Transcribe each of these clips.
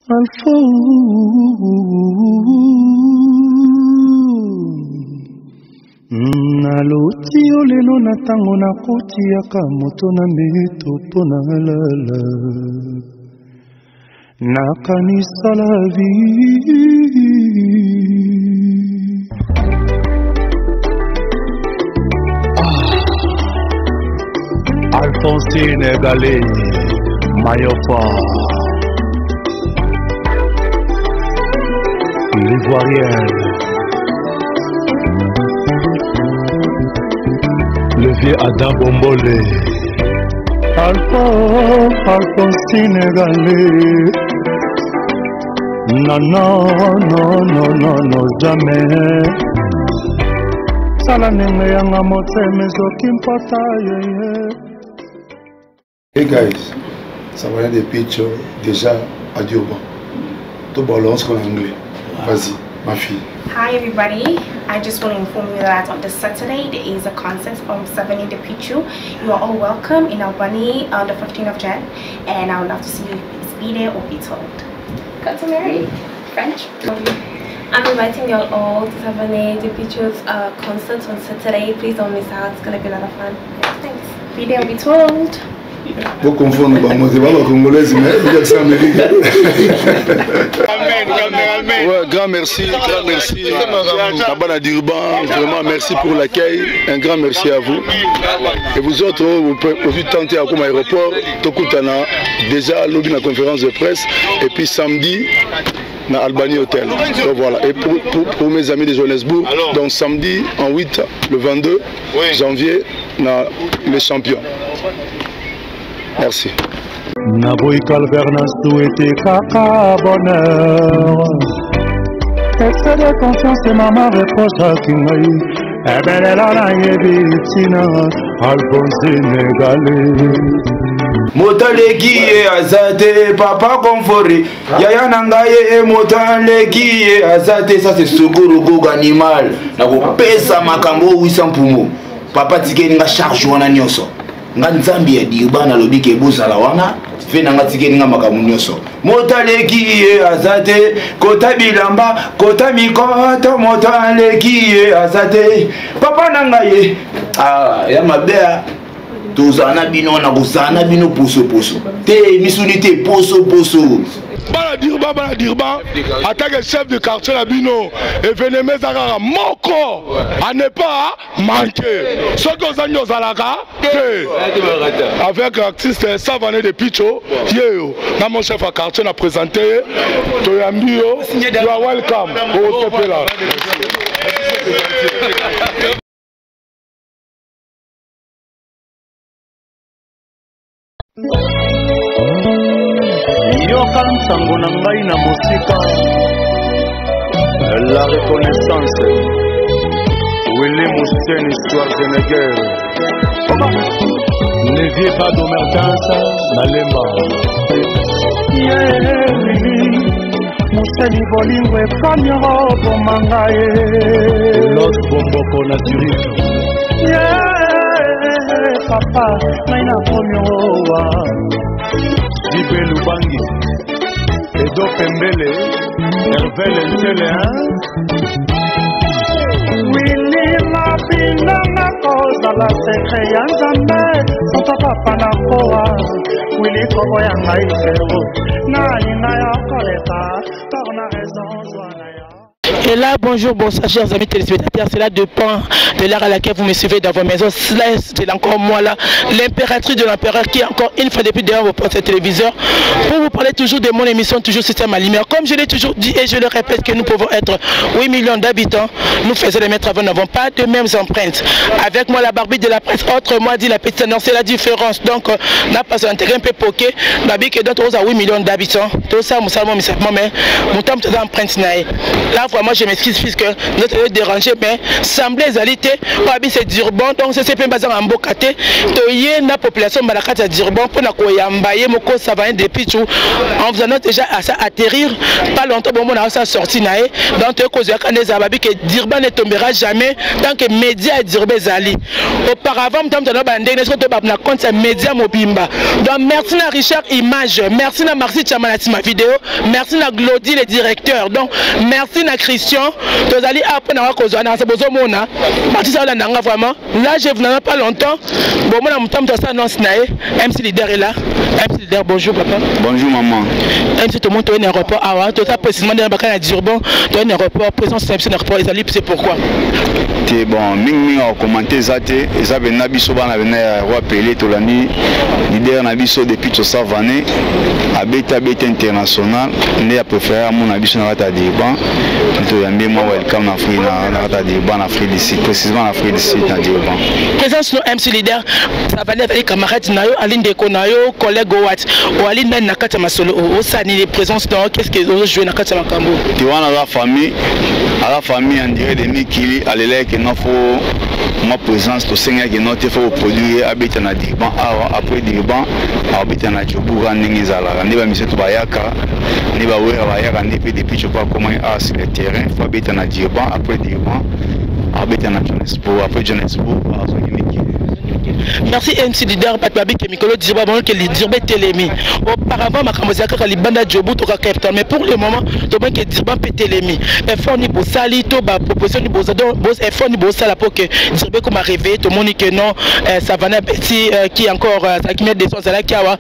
Alpha Naloti yo lelo na ntango nakotiyaka moto na mbeto mpo na lala nakanisa la vie ah, Alphonsine Gale Mayofa L'ivoirienne Le vieux Adam Bombole Alpha Alphonsine Gale Non, non, non, non, non, non, jamais sala ndenge yanga motema ezoki mpota yeye Hey guys, ça va des pitch déjà à Durban. Tout balance en anglais. Vas-y, ma fille. Hi everybody, I just want to inform you that on this Saturday there is a concert from 7 in the Pichu. You are all welcome in Albany on the 15th of Jan and I would love to see you. Be there or be told. Got to marry. French. I'm inviting y'all all to Savane de Pichu's uh, concert on Saturday. Please don't miss out. It's gonna be a lot of fun. Thanks. Be there or be told. Vous confondre bango te ba congolaise mais accent américain. Ouais, grand merci, grand merci. Nabana Durban, vraiment merci pour l'accueil. Un grand merci à vous. Et vous autres, vous pouvez tenter à comme aéroport, Tokutana, déjà lobby la conférence de presse et puis samedi na Albany Hotel. Donc voilà. Et pour, pour, pour mes amis de Johannesburg, donc samedi en 8, le 22 janvier, na les champions. Merci. Naboyi calvaire na souhaite kaka bonheur excès de confiance mama reprochaki ngai ebelela nayebi ntina alphonsine gale moto aleki ye aza te papa confori yaya na ngai ye moto aleki ye aza te sa se sokorogogo animal nakopesa makambo owisa mpumo papa tikeli nga charge wana nyonso nga nzambe ya dirba nalobi ke bozala wana mpe na nga tikeli nga makambo nyonso moto aleki ye aza te kota bilamba kota mikoto moto aleki ye aza te papa na ngai ye ah, ya mabe ah. tozala na bino wana kozala na bino posoposo te misuni te posoposo bana dirba bana dirba atake chef de quartier na bino evenema eza kaka moko a ne pas manquer soki ozangi ozalaka te avec artiste savane de picho yeyo na mon chef ya quartier na présente ye toyambi yo you are welcome okosepela Yoka nsango na ngai na mosika La reconnaissance Willy Mousseni Schwarzenegger Nevier Bado Mertens na Lemba Yeah, Willy Mousseni bolingo ekomi oboma ngai Los Bomboko na Zurich Yeah papa ngai nakomi owa jibe lubangi edo pembele herve lentele wili mabina nakozala sekre ya nzambe soto papa nakowa wili kobo ya ngai sero nalinga yo koleka tor na raison zwa na yo Et là, bonjour, bonsoir, chers amis téléspectateurs. Cela dépend de l'heure à laquelle vous me suivez dans vos maisons. Cela, c'est encore moi là, l'impératrice de l'empereur qui est encore une fois depuis derrière vos postes téléviseurs pour vous parler toujours de mon émission, toujours Système à lumière. Comme je l'ai toujours dit et je le répète que nous pouvons être 8 millions d'habitants, nous faisons les mêmes travaux, nous n'avons pas de mêmes empreintes. Avec moi, la barbie de la presse, autrement dit la petite non, c'est la différence. Donc, n'a pas un terrain peu poqué, n'a que d'autres à 8 millions d'habitants. Tout ça, nous savons, mais mon temps, empreinte. Là, vraiment, je m'excuse puisque nous déranger, mais semblait ezali te oyo abi c'est Durban, donc CCP bazanga mboka te. Toye na population mbala kati ya Durban mpona koyamba ye moko Savané Depitcho. On vous annonce déjà à ça atterrir pas longtemps, bomona asa sorti na ye. Donc toye kozwaka nde ezala babi ke Durban ne tombera jamais tant que média ya Durban ezali. Auparavant moto moto ba ndenge soki toba na compte ya média mobimba. Donc merci na Richard Image, merci na Marcy Chama na nsima vidéo, merci na Glody le directeur, donc merci na Christian. Tozali awa mpo na kozwa na bozomona artiste alanda nga vraiment. Là, je vous n'en ai pas longtemps, bomona moto moto asala annonce na ye. MC Leader est là. MC Leader, bonjour papa. Bonjour maman. MC, tout le monde toye na aéroport awa, toza précisément nde na baka na Durban, toye na aéroport. Présence na biso na aéroport ezali, c'est pourquoi? Te, bon, mingimingi akokomante eza te, eza mpenza biso bana pena ya Roi Pele. Tolandi leader na biso depuis Tosavane, abeti abeti international, nde apréféré amona biso na kati ya Durban. Toyambi mwa welcome na Afrique, na kati ya Durban, na Afrique du Sud, précisément na Afrique du Sud, na Durban. Présence no MC Leader, Savané azali camarade na yo, ali ndeko na yo, collègue owat oali nani na kati ya masolo osala nini? Présence na yo, qu'est ce que ozojouer na kati ya makambo? Te, wana aza famille, aza famille en direct de mikili. Alelaki no fo mwa présence, tosengaki no te, fo koproduire, abeta na Durban awa. Après Durban, abeta na Joburg, ndenge ezalaka, nde bamiseto bayaka, nde bawera bayaka, nde mpe depuis Joburg akomaki awa sur le terrain, fo abeta na Durban. Après Durban, abeta na Johannesburg. Après Johannesburg, azongi mikili. Merci MC Leader. Bato babike mikolo Durban, bango ke Durban etelemi. Auparavant makambo ezala kaka libanda, Jobu to kaka Cape Town, mais pour le moment tomoni ke Durban mpe etelemi. Effort ni bosali to baproposition ni boza, donc effort ni bosala mpo ke Durban ekoma réveillé? Tomoni ke non, Savané abeti, qui encore azalaki mia deson, azalaki awa,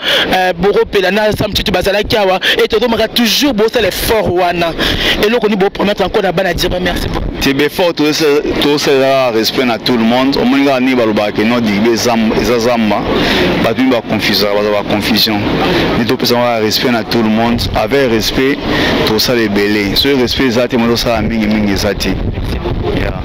Boro Pela na Sam Tutu bazalaki awa, et tozomaka toujours bosala effort wana. Eloko ni bopromettre encore na bana Durban? Merci beaucoup. Te, befort tozosalela respect na tout le monde. Omoni kaka ndenge balobaka ke no Durban eza zamba, bato mingi baconfusaka, baza baconfusion. Nde topesa kaka respect na tout le monde. Avec respect tosala ebele, soki respect eza te, mo tosala mingimingi eza te. Yeah.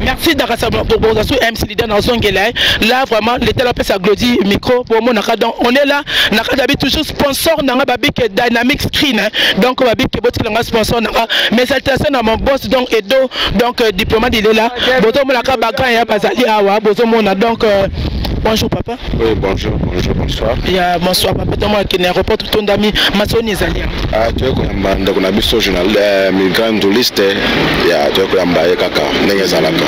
Merci Dakasa Bozasu MC Leader nazongela là vraiment l'état apesa Glody micro pour monaka. Donc on est là na kati abi toujours sponsor nanga babike Dynamic Screen, hein. Donc babike botikela sponsor nanga, mes salutations na mon boss, donc Edo, donc diplomate, il est là. Bozomonaka bagrand ya bazali awa, bozomona. Donc bonjour papa. Oui, bonjour, bonjour, bonsoir. Ya bonsoir papa. Tomo akende aéroport, totondami masoni ezali. Ah, toye koyamba ndeko na biso journal migrant nduliste ya, toye koyamba ye kaka ndenge ezalaka.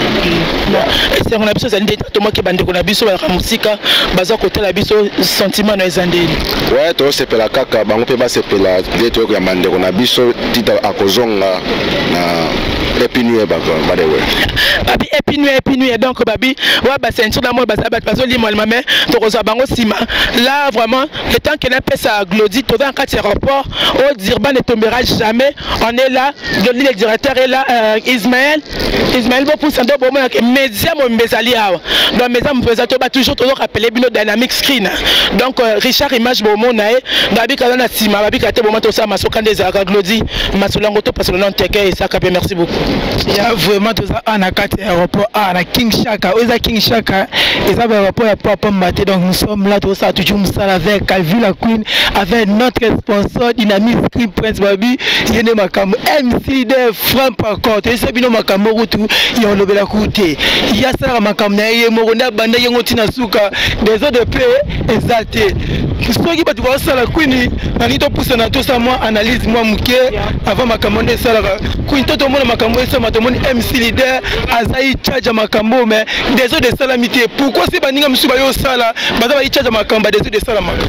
Esengo na biso ezali nde tomoki bandeko na biso balaka mosika baza kotala biso. Sentiment na eza ndeni? Ouais, tozosepela kaka, bango mpe basepela nde toye koyamba ndeko na biso tita akozonga na Happy New Year, by the way. Babi Happy New Year, Happy New Year. Donc babi wa baceinture na moi, baza bato bazolimwalima, mais tokozwa bango nsima. Là vraiment, le temps que napesa Glody, toza na kati ya aéroport oyo Durban ne tombera jamais. On est là, Glody le directeur est là, Ismaël, Ismaël bopusa ndo bomonaka média mobimba ezali awa. Donc média mobimba eza, toba toujours tozorappeler bino Dynamic Screen, donc Richard Image, bomona ye babika aza na nsima, babika te boma tosala masoka nde ezalaka. Glody, masolo yango topasola na nteke esaka mpe. Merci beaucoup. Ya vraiment, toza awa na kati ya aéroport awa na King Shaka. Oyo eza King Shaka, eza baéroport ya poa pamba te. Donc nous sommes là, tozosala toujours mosala avec Calvi la Queen, avec notre sponsor Dynamic Screen, Prince Babi, ye nde makambo. MC Leader Frank encore, toyesa bino makambo kutu ya olobela kutu te. Ye asalaka makambo na ye, ye moko nde abandaki yango ntina suka. Desordre mpe eza te soki bato bazosala. Queen, nalingi topusana, tosala mwa analyse mwa moke avant makambo nde esalaka. Queen, to tomona makambo esama, tomoni MC Leader azali charge ya makambo, mais desordre esalami te. Pourquoi se baninga mosusu bayo osala, baza bayi charge ya makambo, badésordre esalamaka?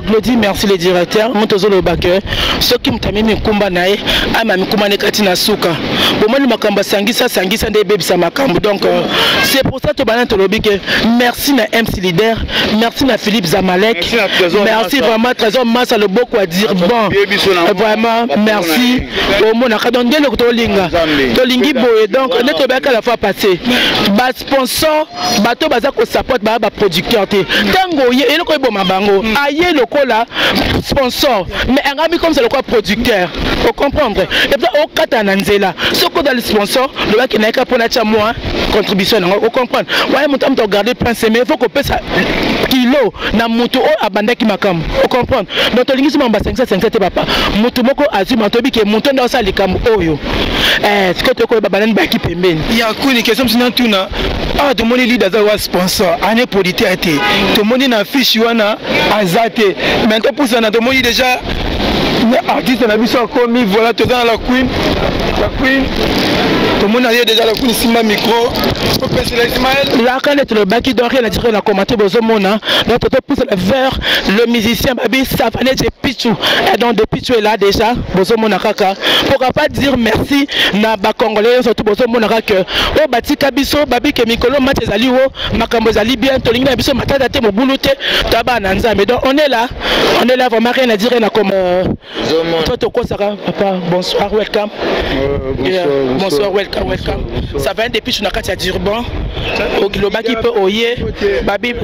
Glody, merci le directeur. Moto ozoloba ke soki moto amemi mikumba na ye, ama mikumba na kati na suka, bomoni makambo asangisa sangisa nde ebebisa makambo. Donc c'est pour ça tobana tolobi ke merci na MC Leader, merci na Philippe Zamalek, merci vraiment Trésor Massa loboko à dire bon, vraiment merci. Omonaka donc nde eloko tolinga, tolingi boye. Donc nde toyebaka la fois passée, basponsor, bato baza kosupporte, baya baproducteur te. Ntango ye eloko eboma bango, aye lokola sponsor, mais angami comme ça lokola producteur, ocomprendre? Et puis okata na nzela, soki ozali sponsor, lobaki nayeka mpona tia mwa contribution nango, ocomprendre? Wana moto amoto agarde prince, mais il faut kopesa kilo na moto oyo abandaki makambo, ocomprendre? Donc tolingi so makambo basangisa sangisa te papa. Moto moko azwi mato, oyebi ke moto nde asala likambo oyo. Pichu. Eh, sikoyo tokoyeba banani bayaki pembeni. Ya kuni question mosusu natuna awa, tomoni leader aza wa sponsor ane producteur te, tomoni na affiche wana aza te, mais topusana, tomoni déjà artiste na biso akomi. Voilà, toza na la queen, la queen, tomoni aye déjà. La queen, simba micro, opesela Ismaël. Laka nde tolobaki, donc rien à dire na commenter. Bozomona, donc totopusana vers le musicien babi Savanet Pichu. Et donc de Pichu est là déjà. Bozomona kaka, pourquoi pas dire merci na Bacongolais nyonso. To bozomona kaka oyo batika biso, babi ke mikolo match ezali wo, makambo ezali bien, tolingi na biso matata te, mobulu te, to bana na Nzambe. Donc on est là, on est là, vraiment rien à dire na comme toi tokosaka. Papa, bonsoir, welcome. Bonsoir. Yeah. Bonsoir. Bonsoir, welcome, welcome. Ça va depuis na kati ya Durban, olobaki mpe oye, babi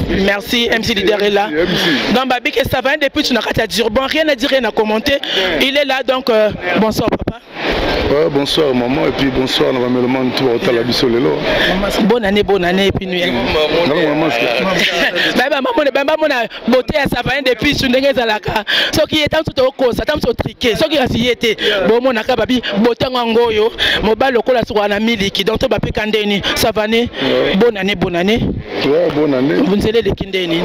merci. MC Leader est là. Donc babi que ça va depuis na kati ya Durban, rien à dire, rien à commenter, il est là. Donc bonsoir papa. Ouais, bonsoir maman, et puis bonsoir na bamélomane tout otala biso lelo. Bonne année, bonne année et puis nuit. Bamona beauté ya Savanet depuis su ndenge ezalaka. Soki ye ntango tokosa, ntango totrike, soki kasi ye te, bomonaka babi beauté yango yango oyo mobali lokola sokola na miliki. Donc to bapeka ndeni. Savanet, bonne année, bonne année. Ouais, bonne année. Nzela eleki ndeni?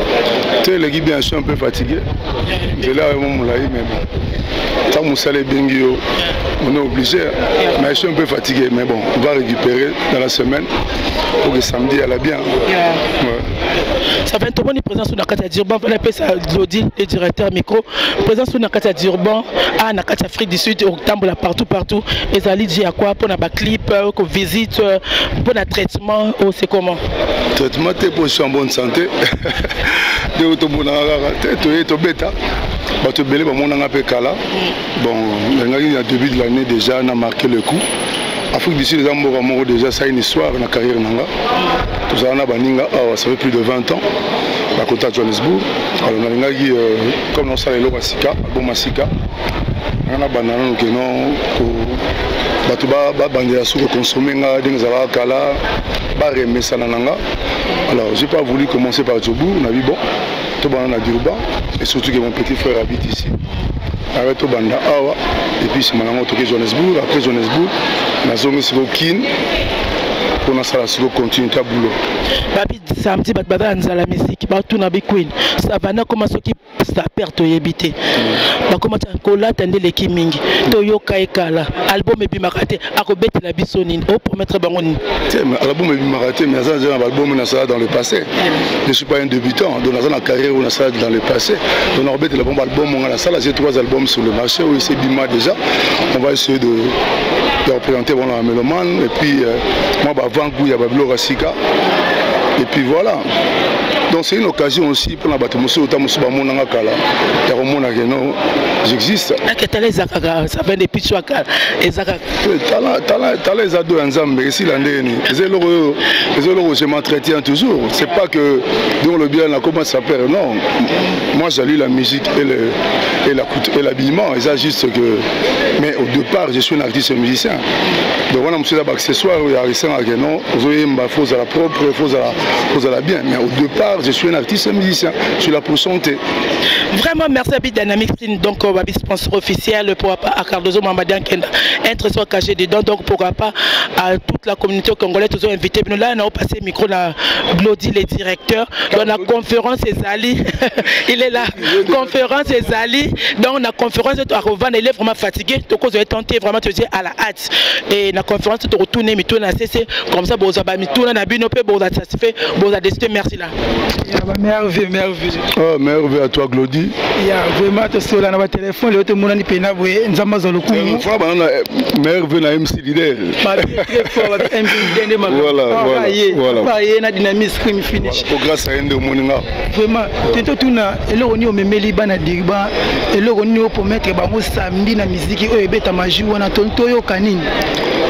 Te, eleki bien, je suis un peu fatigué, nzela oyo mo molai, mais bon, ntango mosala ebengi yo, on est obligé. Mais je suis un peu fatigué, mais bon, on va récupérer dans la semaine pour que samedi elle a bien. Ouais. Ça va, tomoni présence na kati ya Durban. Mpona apesa Glodi le directeur micro. Présence na kati ya Durban a na kati ya Afrique du Sud, otambola partout partout, ezali di ya quoi? Mpona baclip, visite, mpona traitement, oh, c'est comment? Traitement te, po je suis en bonne santé. Ndenge tomonaka kaka te, toye tobeta, bato ebele bamonanga mpe kala. Bon, nalingaki na début de l'année déjà na marqué le coup. Afrique du Sud eza mboka moko déjà, ça une histoire na carrière na nga. Tozala na baninga awa, ça fait plus de 20 ans bakota Johannesburg. Alors nalingaki comme nasala eloko ya sika, album ya sika, nga na banda nano keno bato babandela su koconsommer nga ndenge ezalaka kala, baremesana na nga. Alors j'ai pas voulu commencer par Joburg, nabi bon, tobanda na Durban, et surtout que mon petit frère habite ici. Awe tobanda awa et puis nsima nango toke Johannesburg. Après Johannesburg, nazongi siko Kin mpo nasala siko continuité ya boulot. Babi samedi bato baza na nzala misiki, batuna bi queen Savanet koma soki sapeur, toyebi te, bakoma tia kolata nde eleki mingi, toyoka ekala, album ebimaka te, akobetela biso nini, opromettre bango nini? Te, mais album ebimaka te, mais aza na baalbum nasala dans le passé. Je suis pas un débutant, donc naza na carrière oyo nasala dans le passé. Donc nakobetela bango album nga nasala. J'ai trois albums sur le marché oyo esi ebima déjà. On va essayer de représenter bon na mélomane et puis moi bavant-goût ya babiloko ya sika et puis voilà. Donc c'est une occasion aussi mpona bato mosusu ota mosusu bamonanga kala ya komona ke non, j'existe. Ake tala eza kaka, ça vient depuis so kala, eza kaka. Tala eza do ya Nzambe, esila ndeni. Eza eloko oyo, eza eloko, je m'entretiens toujours. C'est pas que donc le bien comment ça s'appelle. Non, moi j'allie la musique et le et la et l'habillement. Eza juste que, mais au départ je suis un artiste musicien. Donc wana mosusu eza baaccessoire oyo esengaka ke non, ozoyemba, faut ozala propre, faut ozala bien, mais au départ je suis un artiste musicien, je suis là pour chanter. Vraiment merci Abi Dynamic Spin, donc babi sponsor officiel pour à Cardozo Mamadian Kenda, un trésor caché dedans. Donc pourquoi pas à toute la communauté congolaise, toujours invité nous là. On a passé micro na Glody le directeur dans la conférence ezali, il est là. Conférence ezali, donc la conférence à Rovan, il est vraiment fatigué, donc on a tenté vraiment te dire à la hâte et la conférence te retourner mituna CC comme ça, boza ba mituna na bino pe boza satisfait, boza décidé. Merci là. Merveille, merveille. Oh, merveille à toi Glody. Ya vraiment, tosola na batelefone, lelo tomonani mpena boye, Nzambe azwa lokumu. Banana, merveille na MC Leader. Voilà, ye na Dynamic Screen Finish. Po grâce a ye nde omoni nga. Vraiment te, totuna eloko nini omemeli bana Durban, eloko nini opromettre bango samedi na miziki oyo ebetama jour wana, toyoka nini?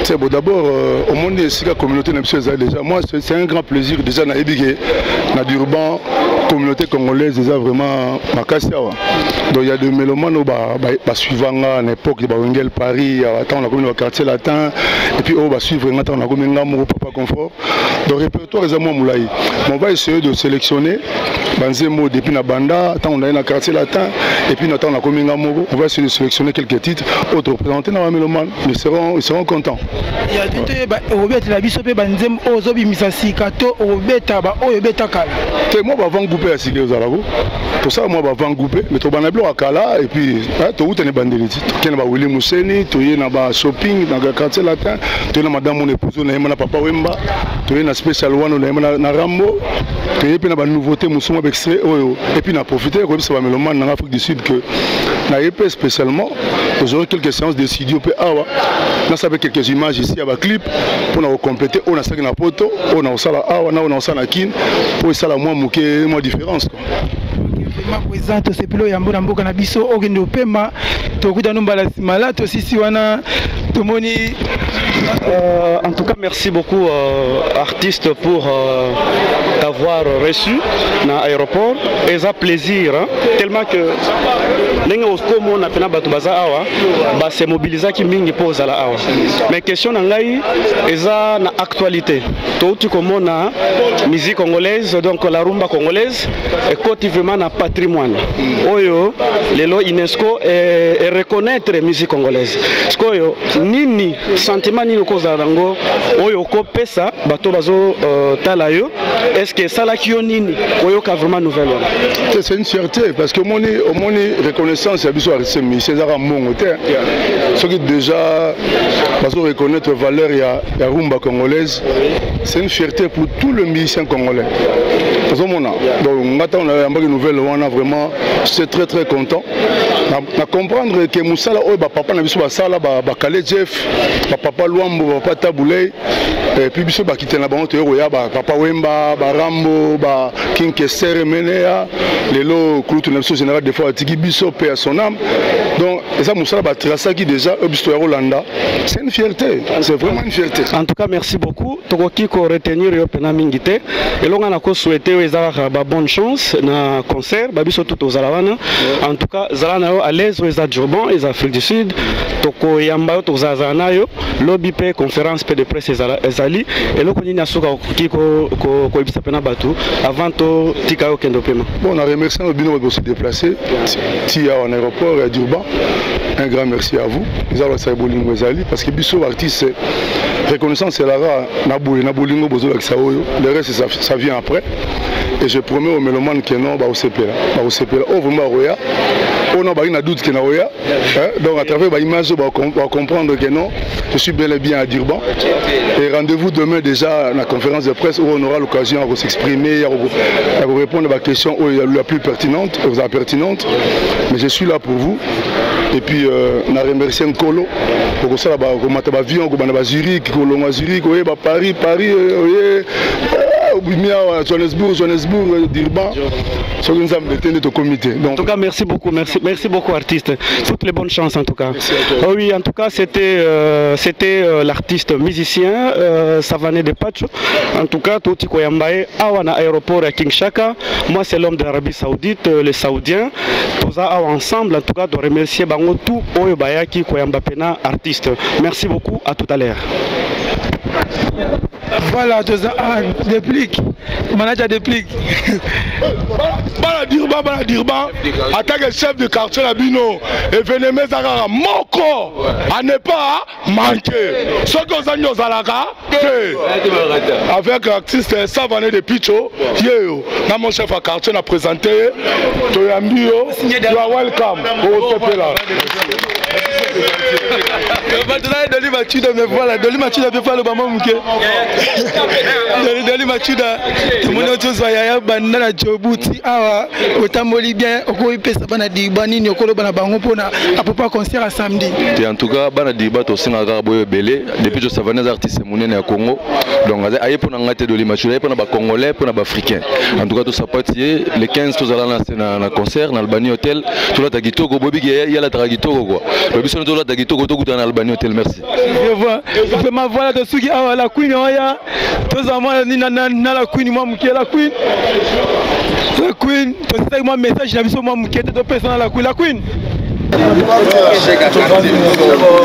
C'est bon, d'abord, au monde esika communauté na biso ezali déjà. Moi, c'est un grand plaisir déjà nayebi ke na Durban. Communauté congolaise eza vraiment makasi awa. Donc il y a des mélomanes oyo basuiva nga na époque ya bawengel Paris, ntango nakomi na baquartier latin, et puis oyo basuivre nga ntango nakomi nga moko Papa Confort. Donc répertoire eza mwa molai, mais on va essayer de sélectionner banzembo depuis na banda ntango naye na quartier latin et puis na ntango nakomi nga moko. On va essayer de sélectionner quelques titres oyo toreprésenter na bamélomane, ils seront contents. Ya te, toyeba okobetela biso mpe banzembo oyo ozobimisa sika to okobeta baoyo obeta kala? Te, mwa bavangu mpe ya sika ezalako. Tosala mwa bavangu mpe, mais tobanda biloko ya kala et puis touta na ebandeli ti tokende na bawili Museni, toye na bashopping na quartier latin, toye na Madame mon épouse oyo nayemba na Papa Wemba, toye na Special wana oyo nayemba na Rambo, toye mpe na banouveauté mosusu, mwa baextrait oyo. Et puis na profite koyebisa bamélomane nanga Afrique du Sud que naye mpe spécialement, tozwaki quelques séances de studio mpe awa, nasala mpe quelques images ici ya baclip mpona kocompléter oyo nasalaki na Poto, oyo na kosala awa na oyo na kosala na Kine, mpo esala mwa moke mwa différence quoi. Vraiment, président, tosepeli oyambo na mboka na biso. Okende opema, tokutano mbala nsima la tosisi wana tomoni. En tout cas, merci beaucoup, artiste, pour t'avoir reçu dans l'aéroport. Et ça plaisir, hein, tellement que ndenge okomona mpena bato baza awa, base mobilisaki mingi mpo ozala awa. Mais question na ngai eza na actualité. Touti komona musique congolaise, donc la rumba congolaise ekoti vraiment na patrimoine oyo lelo UNESCO e reconnaître musique congolaise. Sikoyo nini, sentiment nini okozala nango oyo okopesa bato bazotala yo? Est ce que esalaki yo nini koyoka vraiment nouvelle wana? C'est une fierté, parce que omoni reconnaissance ya biso artiste musicien ezaka mbongo te. Soki déjà bazo reconnaître valeur ya rumba congolaise, c'est une fierté pour tout le musicien congolais. Ozomona, donc nga ntango nayambaki nouvelle wana, vraiment j'étais très très content na comprendre ke mosala oyo bapapa na biso basala, bakale Jeff, bapapa Lwambo, bapapa Tabu Ley, et puis biso bakite na bango, toye koya bapapa Wemba, barambo, ba King Kester Emeneya, lelo kulutu na biso général Defao atiki biso, paix à son âme. Donc eza mosala batrasaki déjà, oyo biso toya kolanda. C'est une fierté, c'est vraiment une fierté. En tout cas, merci beaucoup. Tokoki koretenir yo mpena mingi te. Elonga na kosouhaite oyo eza kaka babonne chance na concert. Babiso tu tozala wana. En tout cas, zala na yo à l'aise. Oyo eza Durban, eza Afrique du Sud. Tokoyamba yo, tokozalazala na yo lobi mpe conférence mpe de presse ezali. Eloko nini asuka okoki koyebisa mpena bato avant totika yo okende opema? Bon, na remercier bino bato se déplacer ti awa na aéroport ya Durban. Un grand merci à vous. Eza lwakisa bolingo ezali, parce que biso artiste, reconnaissance elaka na boye na bolingo bozolakisa oyo. Le reste, ça vient après. Et je promets aux mélomanes que non, bakosepela, bakosepela oyo vraiment bakoya, oyo non baki na doute ke na oya. Donc à travers baimage oyo bacomprendre que non, je suis bel et bien à Durban. Et rendez-vous demain déjà na conférence de presse où on aura l'occasion ya s'exprimer, ya répondre à baquestion oyo la plus pertinente, oyo pertinente. Mais je suis là pour vous. Et puis na remercier Nkolo okosala komata baavion, kobanda bazurich, kolongwa Zurich, oyeba Paris, Paris oye, obimi awa Johannesburg, Johannesburg Durban. Soki Nzambe te nde tokomi te. En tout cas, merci beaucoup, merci, merci beaucoup, artiste. Toutes les bonnes chances en tout cas. Oh oui, en tout cas, c'était l'artiste musicien Savané de Pacho. En tout cas, touti koyamba ye awa na aéroport ya Kinshasa. Moi, c'est l'homme de l'Arabie Saoudite, les Saoudiens. Toza awa ensemble, en tout cas, de remercier bango tout oyo bayaki koyamba pena artiste. Merci beaucoup, à tout à l'heure. Voilà, toza ah, Déplique, manager Déplique. Bana Durban, bana Durban, attaque chef de quartier na bino, événement eza kaka moko à ne pas manquer. Soki ozangi, ozalaka te. Avec artiste Savané de Picho yeyo na mon chef ya quartier na présente ye, toyambi yo, you are welcome, okosepela. Tozali Doli Machuda. Mais voilà, Doli Machuda mpe faloba mwa moke. Doli Machuda, tomoni oti ozwa yaya banda na Djibouti awa, otamboli bien. Okoyipesa bana Durban nini, okoloba na bango mpona à propos ya concert ya samedi? Te, en tout cas bana Durban, tosengaka kaka boyo ebele. Depuis Tosavani aza artiste monene ya Congo, donc aye mpo na ngai te. Doli Machuda aye mpo na bacongolais, mpo na baafricain. En tout cas, tosapoti ye. Le 15 tozala na concert na Albanie Hotel. Tolata kitoko, boyebi ye alataka kitoko quoi. Donc biso tolata kitoko, tokutana na Albanie Hotel. Merci. Vraiment, voilà, tosuki awa. La Queen oya, tozwa mwana nini na la Queen, mwa moke la Queen. La Queen, tosisaki mwa message na biso mwa moke te topesana la Queen. La Queen.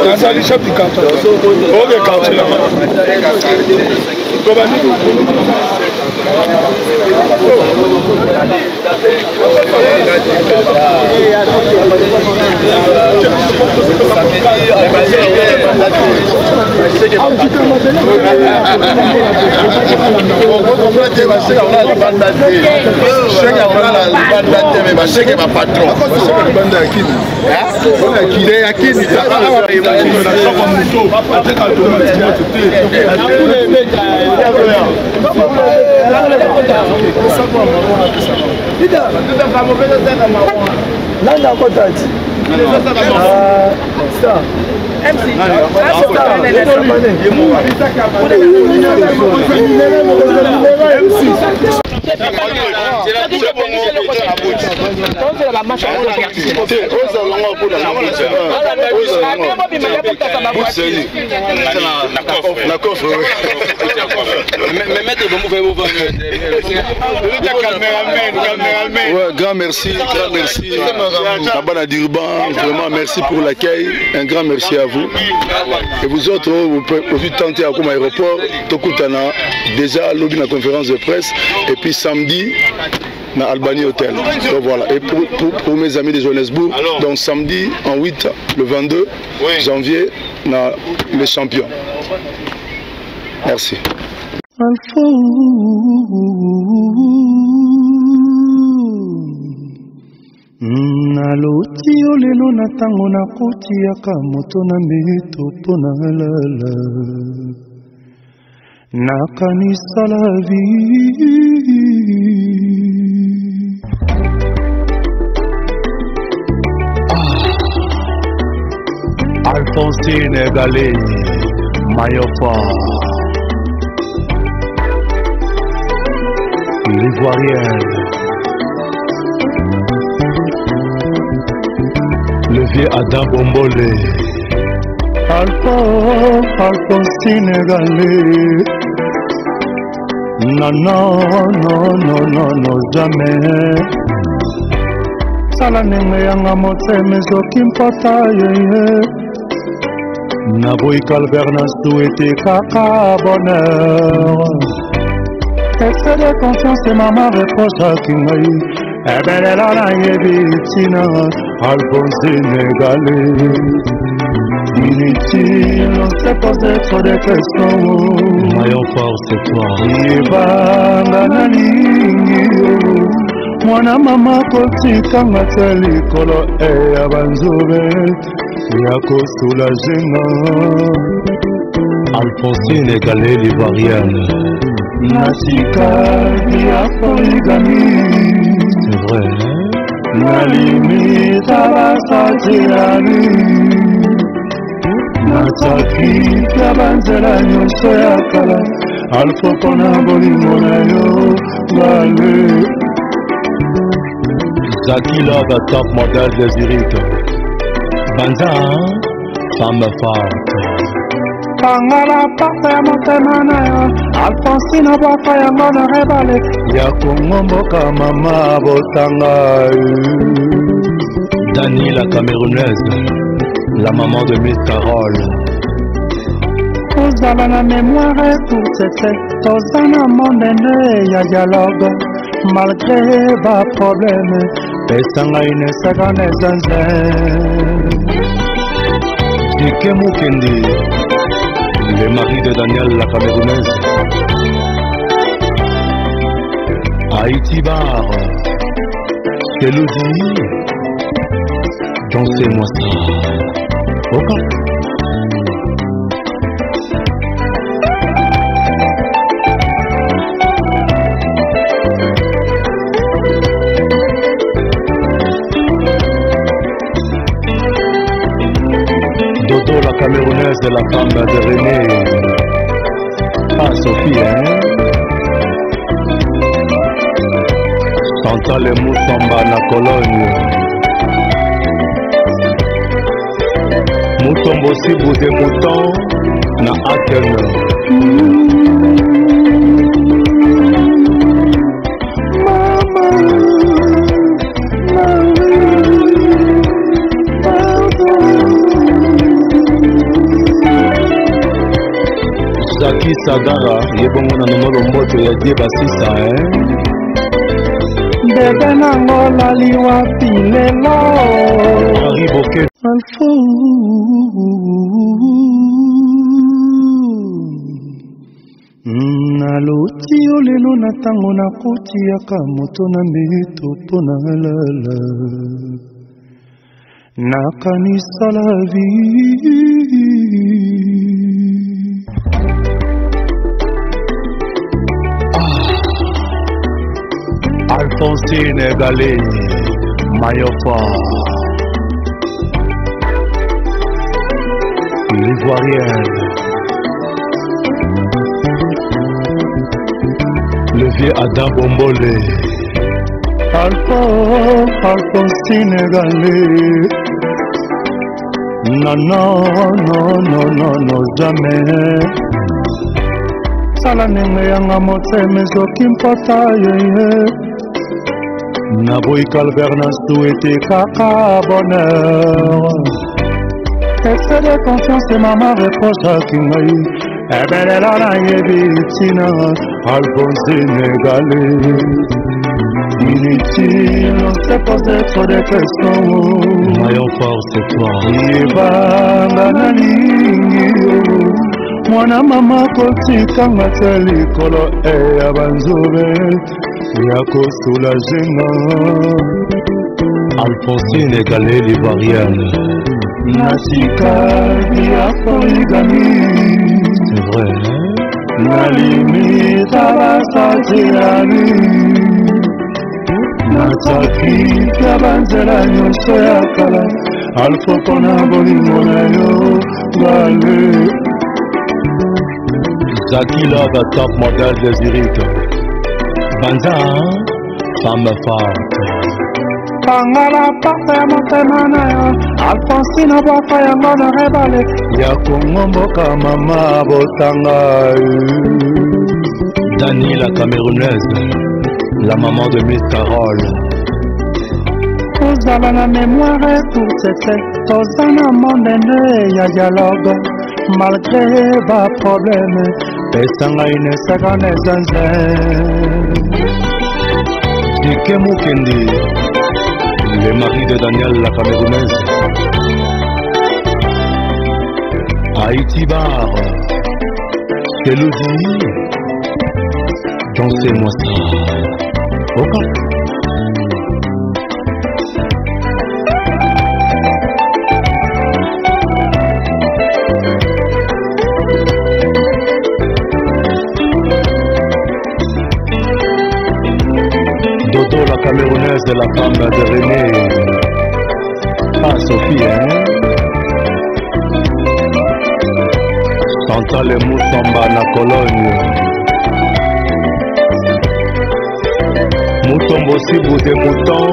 Nazali chef du quartier. Oke quartier na tobandi. Basheke bapatron ya kini Nanda akota ti star. Na coffre. Ouais, grand merci, grand merci. Là-bas à Durban, vraiment merci pour l'accueil. Un grand merci à vous. Et vous autres, vous pouvez tenter à comme aéroport, Tokutana, déjà lobby la conférence de presse. Et puis samedi, na Albany Hotel. Donc voilà. Et pour mes amis de Johannesburg, donc samedi en 8, le 22 janvier, na les champions. Merci. Naloti yo lelo na ntango nakotiaka moto na mbeto mpo na lala nakanisa la vie. Alphonsine Galé, Mayofa, l'Ivoirienne, le vieux Adam Bombole. Alpha, Alphonsine Galé. Non, non, non, non, non, non, jamais. Sala ndenge yanga motema ezoki mpota yeye. Naboyi calvert na souhaite kaka bonheur. Excès de confiance mama reprochaki ngai. Ebelela nayebi ntina Alphonsine Galé. Inutile, on s'est posé trop de questions. Maillon fort, c'est toi. Yebanga nalingi yo. Mwana mama kotikanga te likolo e ya banzube ya kosoulager nga. Alphonsine Galé, l'Ivoirienne. Natikaki ya polygamie. C'est vrai, hein? Nalimita basatiani. Natakika banzela nyonso ya kala. Alpha mpona bolingo na yo Galé. Jackie Love, top modèle de Zurich. Banza, femme forte. Kanga la porte ya motema na yo Alphonsine bwaka yango na rebale ya Kongo mboka mama botanga. Dani la Camerounaise, la maman de Miss Carole. Kozala na mémoire courte te, toza na monde nde ya dialogue. Malgré ba problème, pesa ngai une seconde zenze. Dike Mukendi, le mari de Daniel la Camerounaise. Haïti Bar, Elodie, dansez-moi ça. Ok. Dodo la Camerounaise, la femme de René. Ah Sophie, hein? Chantal et Moussamba na Cologne. Moutombo Sibou des moutons na Athènes. Mama. Jackie Sagara ye bongo na nono lomboto ya die basisa hein Bebe nango lali wapi lelo Henri Boke Alfo Naloti yo lelo na ntango nakotiyaka moto na mbeto mpo na lala nakanisa la vie Alphonsine Galé Mayofa L'Ivoirienne Le vieux Adam Bombole Alpha Alphonsine Galé Non, non, non, non, non, non, jamais sala ndenge yanga motema ezoki mpota yeye naboyi calvert na souhaite kaka bonheur excès de confiance mama reprochaki ngai ebelela nayebi ntina alphonsine gale inutile on se pose trop de questions Maillon fort c'est toi yebanga nalingi yo mwana mama kotikanga te likolo eya banzube ya kosoulage nga Alphonsine Galé l'Ivoirienne natikaki ya poligami C'est vrai hein? nalimita basatilami nasakrifia banzela nyonso ya kala alfo mpona bolingo na yo gale Jackie Love top model de Zurich Banza hein? Femme forte kangala porte ya motema na yo alfonsine bwaka yango na rebale ya kongo mboka mama botanga Dani la Camerounaise la maman de Miss Carole kozala na mémoire courte te toza na monde nde ya dialogue malgré baproblème pesa ngai ne seconde ezanze Dike Mukendi le mari de Daniel la Camerounaise Haïti Bar Elodie Dansez-moi ça Oka Dodo la Camerounaise la femme de René Ah Sophie hein Chantal Moussamba na Cologne Mutombo Sibu de Mouton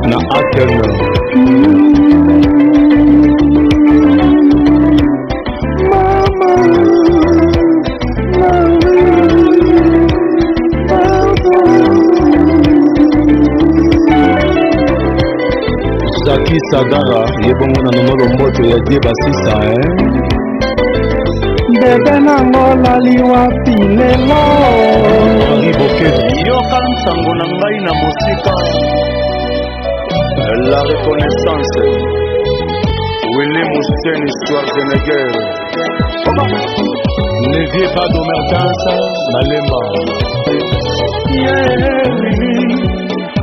na Athènes Jackie Sagara ye bongo na nono lomboto ya die basisa hein bebe nango lali wapi lelo Henri Boketo yoka nsango na ngai na mosika la reconnaissance Willy Mousseni Schwarzenegger Nevier Bado Mertens na Lemba Yeah, Willy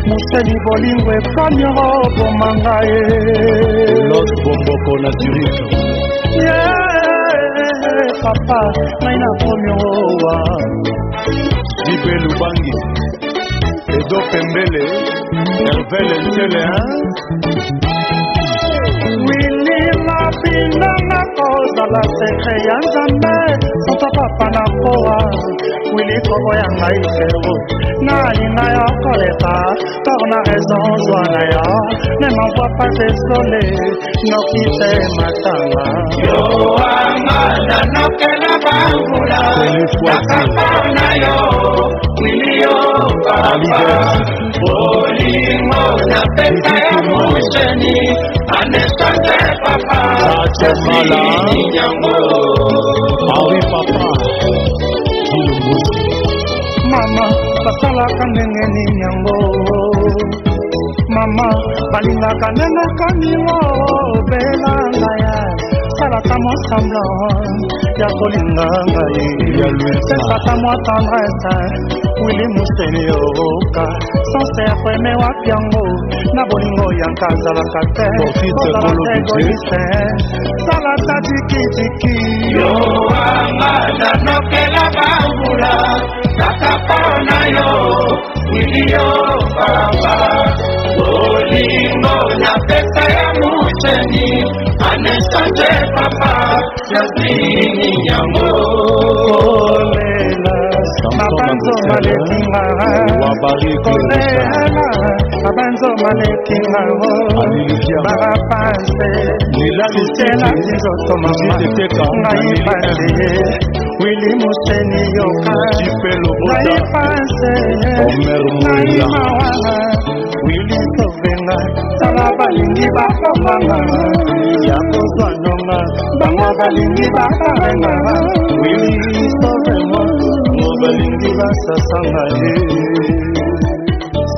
moseli bolingo ekomi oboma ngai Lot Bomboko na Zurich Yeah, papa ngai nakomi owa Jibe Lubangi Edo Pembele Hervé Lentele hein wili mabinanga kozala sekre ya nzambe santa papa na kowa wili kobo ya ngai fero nalinga yo koleka tor na raison zwa na yo ne m'envoie pas désolé noki te matanga yoanga nanokela bangula nakapa na yo wili yo papa bolingo napesa ya mosheni anesante papa Mala yango Henri Papa Mama, basalaka ndenge nini yango? Mama, balingaka ndenge kaningo belanga ya salaka mwa semblant ya kolinga ngai, pesaka mwa tendresse. Wili Museni, oka sanser koeme wapi yango na bolingo yanka azalaka te, kozalaka egoiste, salaka dikidiki. Yo anga nanokela bambula kaka mpo na yo, Wili yo papa. Bolingo napesa ya Museni anechange papa, nazwini yango. Kolela mabanzo malekinga, kolela mabanzo malekinga, barapanse sutela nzoto mama ngai panse. Wili Museni, yoka ngai panse, ngai mawa. Wili tovenga, tala balingi bakomanga ya kozwa nonga, bango balingi bakarenga. Wili sauve-moi, bango balingi basasanga ye.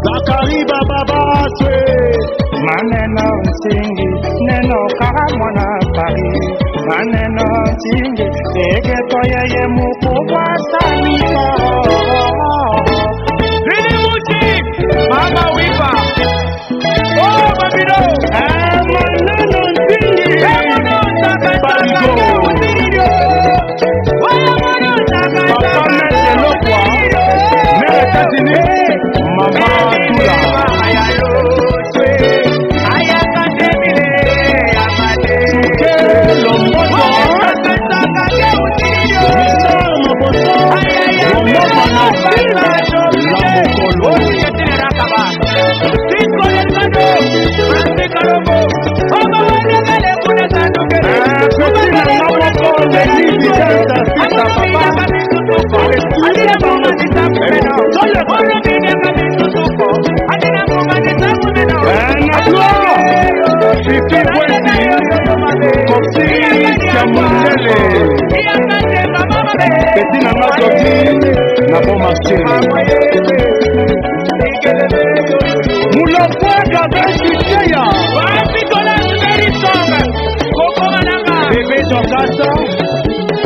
Zakari Bababaswe. Maneno ntingi neno kaka mwana Paris, maneno ntingi egeto yeye mukubwa saniko. Lili Muchi, Mama Wipa. Oh, Babilo. Maneno ntingi. Barigo. Papa Maître Lokwa, Mère États-Unis, Mama Tula. Souke Lomboto, Richard Moboto, Romo Manasile, Lamokolo. Petit na nga moko Leni Bijata Sita Papa. Na gloire Fifi Bwesi, Kofi Kiamundele, Petit na nga Dodi na bon marché. Mulopwe Gabriel Kiteya, Bébé Dorcas,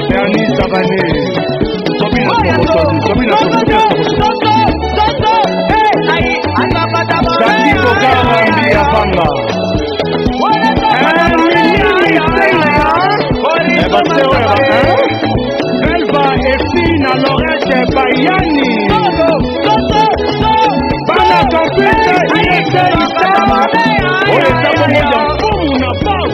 Bernie Savané, Tobina Soboto, Tobina Soboto, Jackie Bogara Mbi Abanga, Elva Efi na Lorette Bayani, Bana Campus ISE Isama, oyo eza bongo ya mfumu na pau.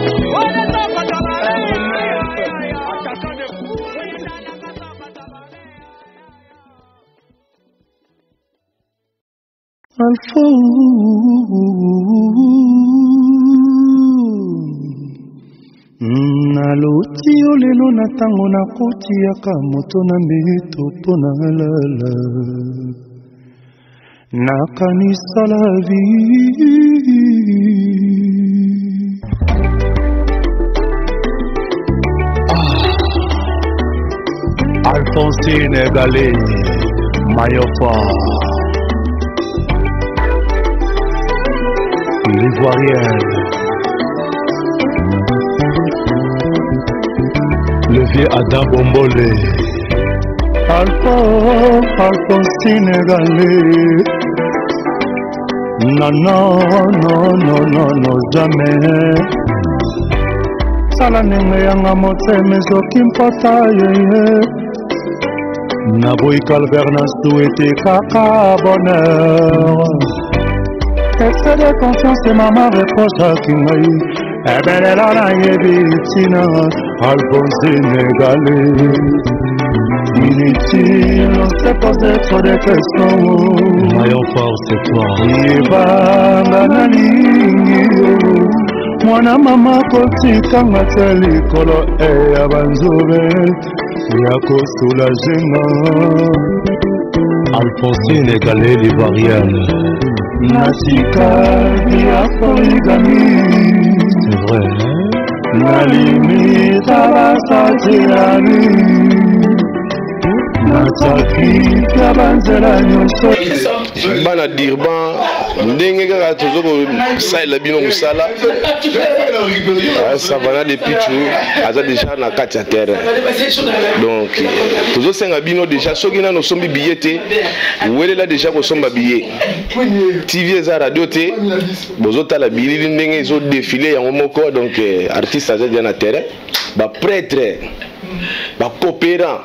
Alfo, naloti yo lelo na ntango nakotiaka moto na mbeto mpo na lala, nakanisa la vie. Alphonsine Galé, Mayofa. L'Ivoirienne. Le vieux Adam Bombole. Alpha, Alphonsine Galé. Non, non, non, non, non, non, jamais. Sala ndenge yanga motema ezoki mpota yeye. Naboyi calvaire, na souhaite kaka bonheur. Excès de confiance, mama reprochaki ngai ebelela, nayebi ntina. Alphonsine Galé. Inutile, on se pose trop de questions. Maillon fort, c'est toi. Yebanga nalingi yo mwana mama, kotikanga te likolo eya banzobe ya kosoulager nga. Alphonsine Galé, l'Ivoirienne. Natikaki ya polygamie. C'est vrai, hein? Nalimita basati yami. Nasakrifia banzela nyonso. Bana Durban, ndenge kaka tozo kosalela bino mosala, Savana de Pichu aza déjà na kati ya terrain. Donc tozosenga bino déjà, soki nano osombi billet te, welela déjà kosomba billet. TV eza radio te, bozotala bilili ndenge ezodefile yango moko. Donc artiste aza déjà na terrain. Baprêtre, bacoopérant,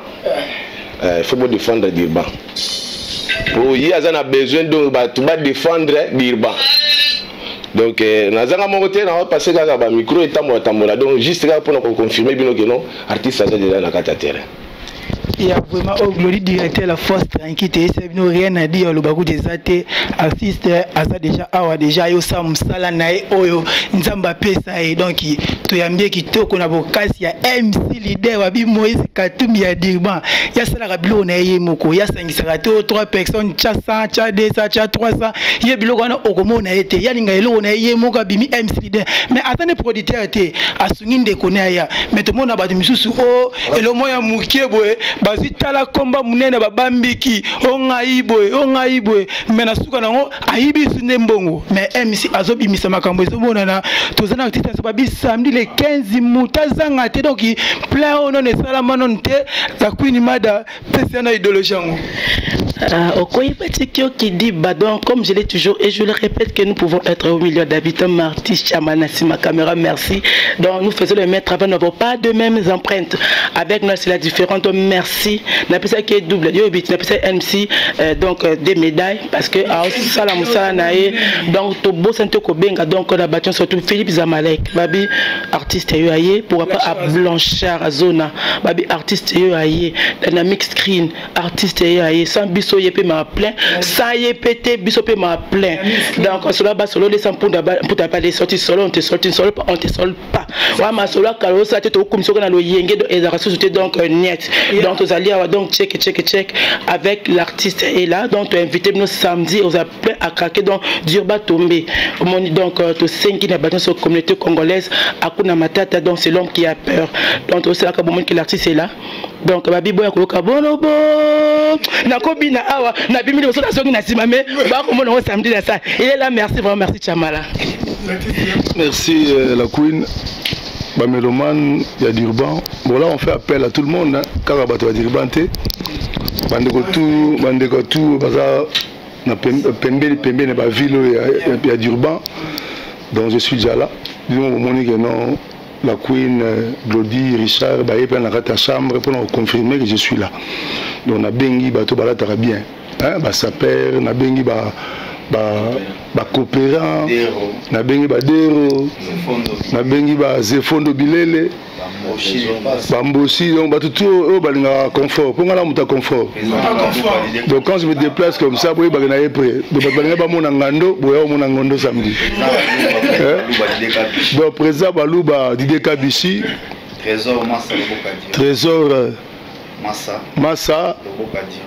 il faut bodéfendre Durban po ye aza na besoin. Donc bato badéfendre Durban. Donc nazanga moko te, na passe kaka bamicro etambola tambola, donc juste kaka mpona koconfirme bino ke non, artiste aza déjà na kati ya terrain. Ya vraiment oyo Glody, directeur La Force Tranquille, toyesa bino, rien à dire. Aloba kutu eza te. Artiste aza déjà awa, déjà ayosala mosala na ye oyo Nzambe apesa ye. Donc toyambi ye kitoko na bokasi ya MC leader wabi Moïse Katumbi ya Durban. Ye asalaka biloko na ye ye moko, ye asangisaka te 3 personnes, tia 100, tia 200, tia 300. Ye biloko wana okomona ye te. Ye alinga eloko na ye ye moko. Abimi MC leader, mais aza ne producteur te, asungi ndeko ne aya. Mais tomona bato misusu o elomo ya moke boye, bazwi tala komba monene, babambiki o ngai boye, o ngai boye, mais na suka nango ayibi su nde mbongo. Mais MC azobimisa makambo ezomonana. Toza na artiste nyonso babi samedi le 15, moto azanga te. Donc plein oyo nono esalama nono te. La Queen Mada pesi na idéologie yango. Okoyeba Kidiba. Donc, comme je l'ai toujours et je le répète, que nous pouvons être au million d'habitants. Marty Chamana, ma caméra, merci. Donc, nous faisons le même travail, nous n'avons pas de mêmes empreintes. Avec nous, c'est la différente. Donc, merci. N'a ça qui est double. Yo, n'a ça MC, donc des médailles, parce que, ah, ça, la moussa, nae. Donc, Tobo Santo Kobenga, donc, on a battu surtout Philippe Zamalek. Babi, artiste, yo, aye, pourquoi pas à Blanchard, à Zona. Babi, artiste, yo, aye, Dynamic Screen, artiste, yo, aye, sans biso, ye pe ma plein, sans ye pété, biso pe ma plein. Donc, cela va solo, les sans pour pas les sorties solo, on te sorti solo, on te solo pas. Ouais, ma solo, kalo, ça, tu te comme ça, on a le yenge, et la société, donc, net. Donc, aux alliés, donc, check, check, check, avec l'artiste est là. Donc, tu invité nous samedi, on a plein à craquer, donc, Durba tombé. Donc, tu sais qui n'a pas sur communauté congolaise, Akuna Matata, donc, c'est l'homme qui a peur. Donc, c'est là que l'artiste est là. Donc, babi boya koloka bolobo nakobina awa nabimi liboso nazongi na nsima, me bakomona ngo samedi na sa. Il est là, merci vraiment, merci Chamala. Merci la Queen. Bamélomane ya Durban, bon, là on fait appel à tout le monde, hein, kaka bato ya Durban te, bandeko tout, bandeko tout baza na pembeni pembeni na baville oyo ya Durban. Donc je suis déjà là. Bino bomoni ke non, la Queen, Glody, Richard baye mpe na kati ya chambre mpona koconfirmer que je suis là. Donc nabengi bato balataka bien, hein, basaper, nabengi ba bacoopérant, nabengi badero, nabengi bazefondo bilele, bambosi, donc bato tout oyo balingaka confort, mpo nga na moto ya confort. Donc quand je me déplace comme ça, boyebaka na ye prêt. Donc bato balinga bamona ngando, boya omona ngando samedi. Donc président Baluba Dide Kabisi, Trésor Massa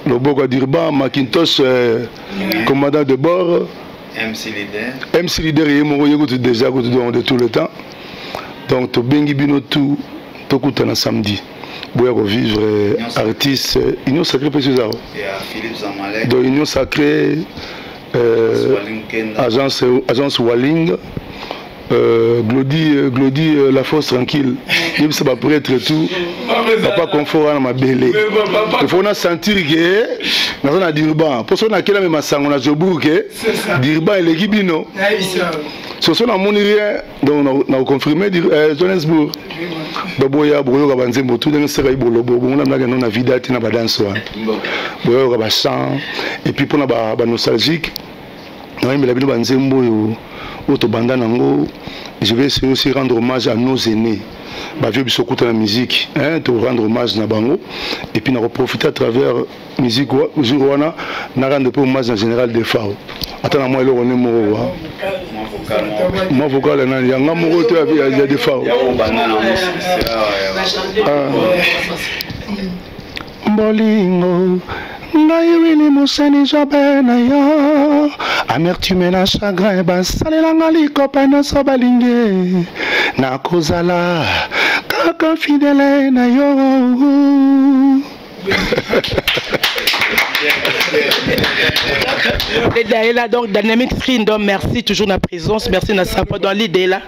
Loboko Durban, Macintosh, commandant de bord, MC Leader. MC Leader ye moko ye kutu déjà kutu, donc de tout le temps. Donc tobengi bino tout, tokutana samedi, boya kovivre artiste. Union sacrée mpe eza, donc Union sacrée, agence Walling, Glody, La Force Tranquille, yebisa baprêtre tout, papa Confort wana mabele. Il faut na sentir ke naza na Durban, mpo soki nakelami masango na Jobourg ke Durban eleki bino. Soso namoni rien, donc nakoconfirme Johannesburg. Donc boya boyoka banzembo tu ndenge seka ibolobo bongo namnaka no na vida te na badanse wana, boyoka bachant. Et puis mpona banostalgique, nayembela bino banzembo oyo oyo tobanda nango. Je vais essayer aussi rendre hommage à nos aînés, bavieux biso kuta na musique, hein, to rendre hommage na bango. Et puis nakoprofiter à travers musique jour wana na rendre mpe hommage na général Defao, ata na mwa eloko ne moko wa mwa vocal nani yanga moko te ya Defao. Bolingo ngai Wili Moseni Jobe na yo, amertume na chagrin, basalelanga likopa nyonso balingi, nakozala kaka fidèle na yo. Leader là, donc Dynamic Screen, donc merci toujours na présence, merci na support dans l'idée là.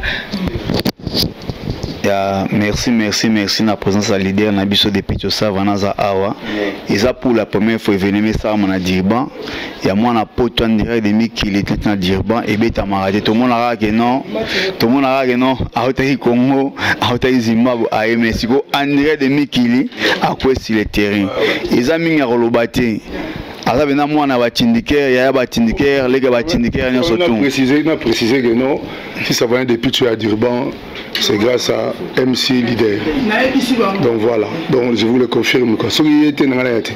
Ya, merci, merci, merci na présence ya leader na biso depuis tosava naza awa. Eza pour la première fois événement esalama na Durban ya mwana poto en direct de mikili tete na Durban ebetamaka te. Tomonaka ke non, tomonaka ke non, autaki Congo, autaki Zimbabwe, aye, mais siko en direct de mikili akwesi le terrain. Eza mingi ya koloba te, aza mpenza mwana batindikere, yaya batindikere, leke batindikere nyonso. On a précisé, on a précisé que non, si ça vient depuis tu es à Durban, c'est grâce à MC Leader. Donc voilà, donc je vous le confirme quoi. Soki ye te na ngai te.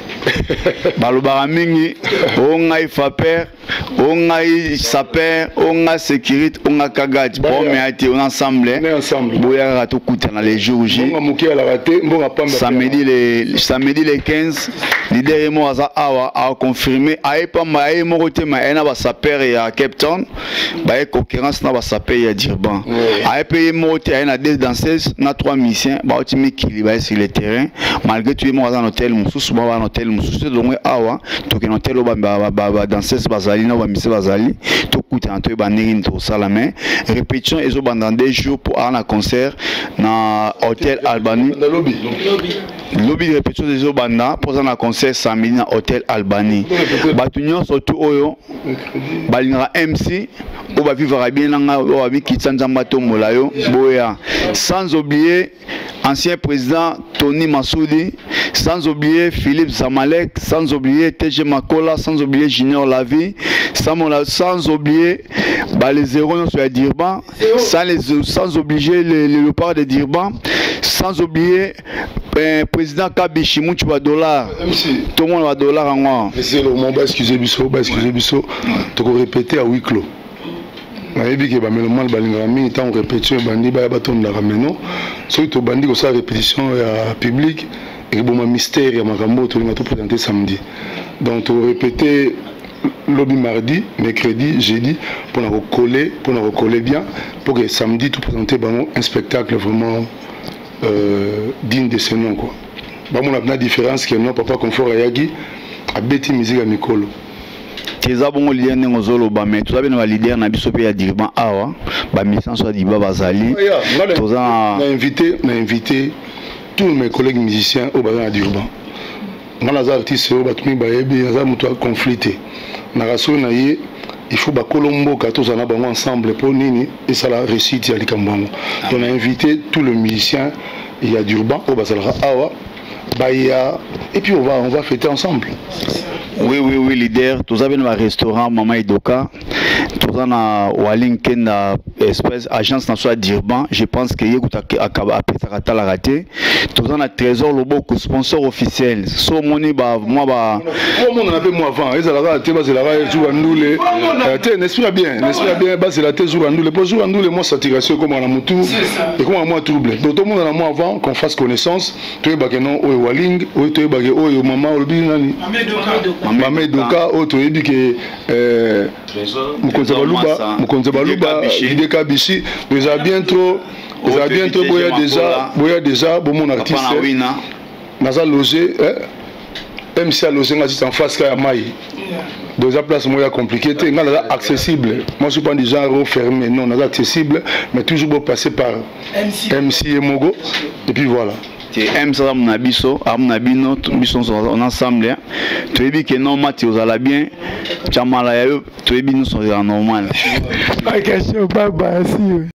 Balobaka mingi o ngai faper, o ngai saper, o ngai sécurité, o ngai kagati promea te, on ensemble boya kaka tokutana les jours J. Mbongo moke alaka te, mbongo pamba. Samedi le 15, leader ye moko aza awa aconfirme, aye pamba, aye moko te, ma aye na basaper ya Cape Town, baye concurrence na basaper ya Durban. Aye mpe ye moko te, aye na deux danseuses na trois musiciens bauti mikili, baye sur le terrain. Malgré tout, ye moko aza na hotel mosusu, ba na hotel mosusu te. Tolongwe awa, tokende hotel oyo badanseuse bazali na bamusicien bazali, tokutana, toyeba ndenge nini tokosala. Mais répétition ezobanda 2 jours po aa na concert na hôtel Albanie lobi. Répétition ezobanda mpo aza na concert samedi na hôtel Albanie. Bato nyonso tu oyo balingaka MC, oyo bavivaka bien na ngai, oyo babikitisa, Nzambe atombola yo, boya. Sans oublier ancien président Tony Massoudi, sans oublier Philippe Zamalek, sans oublier TG Makola, sans oublier Junior Lavi, sans oublier bah, les zéros sur Durban, sans oublier les léopards de Durban, sans oublier président Kabishi Mouchi ba dollar. Tout le monde va dollar en moi. C'est le moment, excusez biso, excusez biso, tu répéter à huis clos. Nayebi ke bamélomane balingaka mingi ntango répétition ebandi, baya batondaka. Meno soki tobandi kosala répétition ya public, ekoboma mystère ya makambo oyo tolinga toprésente samedi. Donc torépété lobi, mardi, mercredi, jeudi, mpona kokole bien, pour que samedi toprésente bango un spectacle vraiment digne de ce nom quoi. Bamona na différence ke non, Papa Confort ayaki, abeti musique ya mikolo. Eza bongo leader, ndenge ozoloba, mais toza mpe na baleader na biso mpe ya Durban awa, bamusicien so ya Durban bazali. Toza na invité tous mes collègues musiciens oyo baza na Durban. Nga naza artiste oyo bato mingi bayebi, naza moto ya conflit te. Naka soki na ye, il faut bakolo mboka tozala na bango ensemble mpo nini esala réussite ya likambo yango. Donc na invité tous les musiciens ya Durban oyo bazalaka awa, baya, et puis on va fêter ensemble. Oui, leader, toza mpe na barestaurant Mama Edoka, toza na Waling Kenda Express, agence na so ya Durban. Je pense que ye kuta apesaka, atalaka te. Toza na Trésor Loboko, sponsor officiel. So omoni mwa ba Omonana mpe mwa avant, ezalaka te bazelaka jour ya ndule te. N'esprit ya bien, n'esprit ya bien, bazela te jour ya ndule, mpo jour ya ndule mwa saturation ekomaka na motu, ekomaka mwa trouble. Donc tomonana mwa avant, qu'on fasse connaissance, toyebake non, oyo Waling, oyo toyebake, oyo mama olobi nani, Mama Edoka, oyo toyebi ke mokonzi ya Baluba, mokonzi ya Baluba Ideka Bishi. Ezala bien trop, ezala bien trop. Boya déjà, boya déjà bomona artiste. Naza logé, MC aloge nga juste en face ka ya mai. Donc eza place moko ya compliqué te. Nga naza accessible, moi je suis pas du genre fermé, non, naza accessible, mais toujours bo passer par MC ye moko et puis voilà. Te, MC aza na biso, amu na bino, biso nyonso on ensemble. Toyebi ke non, mati ozala bien, tiamala ya yo, toyebi nyonso ezala normal. Ok, bye bye, see you.